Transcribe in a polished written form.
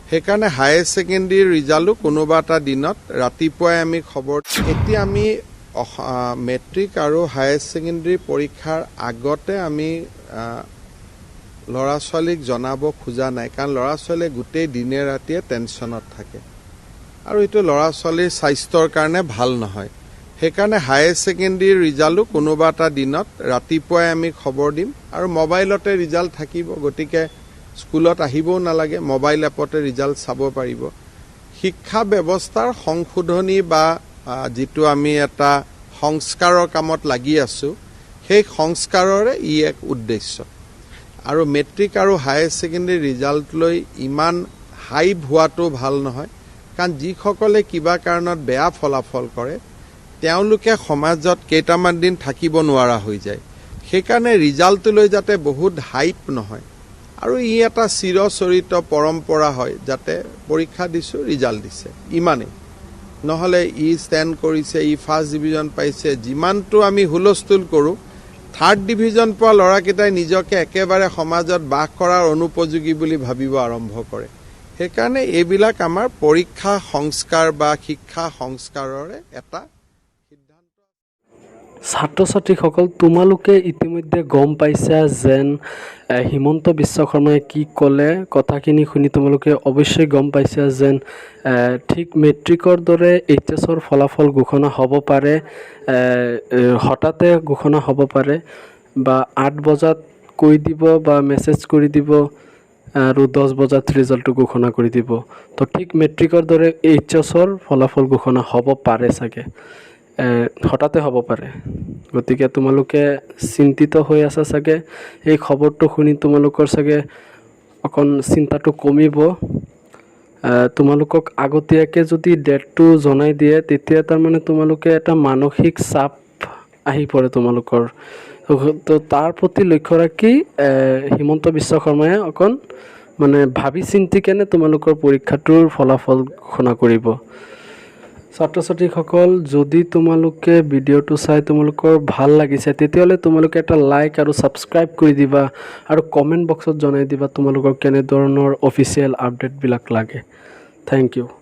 সেইকাৰণে higher secondary ৰিজাল্টো কোনোবা এটা দিনত ৰাতিপুৱাই আমি খবৰ। এতিয়া আমি মেট্ৰিক আৰু হায়াৰ ছেকেণ্ডেৰী পৰীক্ষাৰ আগতে আমি ল'ৰা ছোৱালীক জনাব খোজা নাই, কাৰণ ল'ৰা ছোৱালীয়ে গোটেই দিনে ৰাতিয়ে টেনশ্যনত থাকে আৰু এইটো ল'ৰা ছোৱালীৰ স্বাস্থ্যৰ কাৰণে ভাল নহয়। সেইকাৰণে হায়াৰ ছেকেণ্ডেৰী ৰিজাল্টো কোনোবা এটা দিনত ৰাতিপুৱাই আমি খবৰ দিম আৰু মোবাইলতে ৰিজাল্ট থাকিব, গতিকে স্কুলত আহিবও নালাগে, মোবাইল এপতে ৰিজাল্ট চাব পাৰিব। শিক্ষা ব্যৱস্থাৰ সংশোধনী বা যিটো আমি এটা সংস্কাৰৰ কামত লাগি আছোঁ, সেই সংস্কাৰৰে ই এক উদ্দেশ্য। আৰু মেট্ৰিক আৰু হায়াৰ ছেকেণ্ডেৰী ৰিজাল্ট লৈ ইমান হাইপ হোৱাটো ভাল নহয়, কাৰণ যিসকলে কিবা কাৰণত বেয়া ফলাফল কৰে, তেওঁলোকে সমাজত কেইটামান দিন থাকিব নোৱাৰা হৈ যায়। সেইকাৰণে ৰিজাল্টটো লৈ যাতে বহুত হাইপ নহয় আৰু ই এটা চিৰচৰিত পৰম্পৰা হয়, যাতে পৰীক্ষা দিছোঁ, ৰিজাল্ট দিছে, ইমানেই। নহ'লে ই ষ্টেণ্ড কৰিছে, ই ফাৰ্ষ্ট ডিভিজন পাইছে, যিমানটো আমি হুলস্থুল কৰোঁ, থাৰ্ড ডিভিজন পোৱা ল'ৰাকেইটাই নিজকে একেবাৰে সমাজত বাস কৰাৰ অনুপযোগী বুলি ভাবিব আৰম্ভ কৰে। সেইকাৰণে এইবিলাক আমাৰ পৰীক্ষা সংস্কাৰ বা শিক্ষা সংস্কাৰৰে এটা সিদ্ধান্ত। ছাত্ৰ ছাত্ৰীসকল, তোমালোকে ইতিমধ্যে গম পাইছা যেন হিমন্ত বিশ্ব শৰ্মাই কি ক'লে। কথাখিনি শুনি তোমালোকে অৱশ্যেই গম পাইছা যেন ঠিক মেট্ৰিকৰ দৰে এইচ এছৰ ফলাফল ঘোষণা হ'ব পাৰে, এ, এ, হঠাতে ঘোষণা হ'ব পাৰে বা 8 বজাত কৈ দিব বা মেছেজ কৰি দিব আৰু 10 বজাত ৰিজাল্টটো ঘোষণা কৰি দিব। তো ঠিক মেট্ৰিকৰ দৰে এইচ এছৰ ফলাফল ঘোষণা হ'ব পাৰে চাগে, হঠাতে হ'ব পাৰে। গতিকে তোমালোকে চিন্তিত হৈ আছা চাগে। এই খবৰটো শুনি তোমালোকৰ চাগে অকণ চিন্তাটো কমিব। তোমালোকক আগতীয়াকৈ যদি ডেটটো জনাই দিয়ে, তেতিয়া তাৰমানে তোমালোকে এটা মানসিক চাপ আহি পৰে তোমালোকৰ। তো তাৰ প্ৰতি লক্ষ্য ৰাখি হিমন্ত বিশ্ব শৰ্মাই অকণ মানে ভাবি চিন্তি কেনে তোমালোকৰ পৰীক্ষাটোৰ ফলাফল ঘোষণা কৰিব। ছাত্ৰ ছাত্ৰীসকল, যদি তোমালোকে ভিডিঅ'টো চাই তোমালোকৰ ভাল লাগিছে, তেতিয়াহ'লে তোমালোকে এটা লাইক আৰু ছাবস্ক্ৰাইব কৰি দিবা আৰু কমেণ্ট বক্সত জনাই দিবা তোমালোকৰ কেনেধৰণৰ অফিচিয়েল আপডেটবিলাক লাগে। Thank U.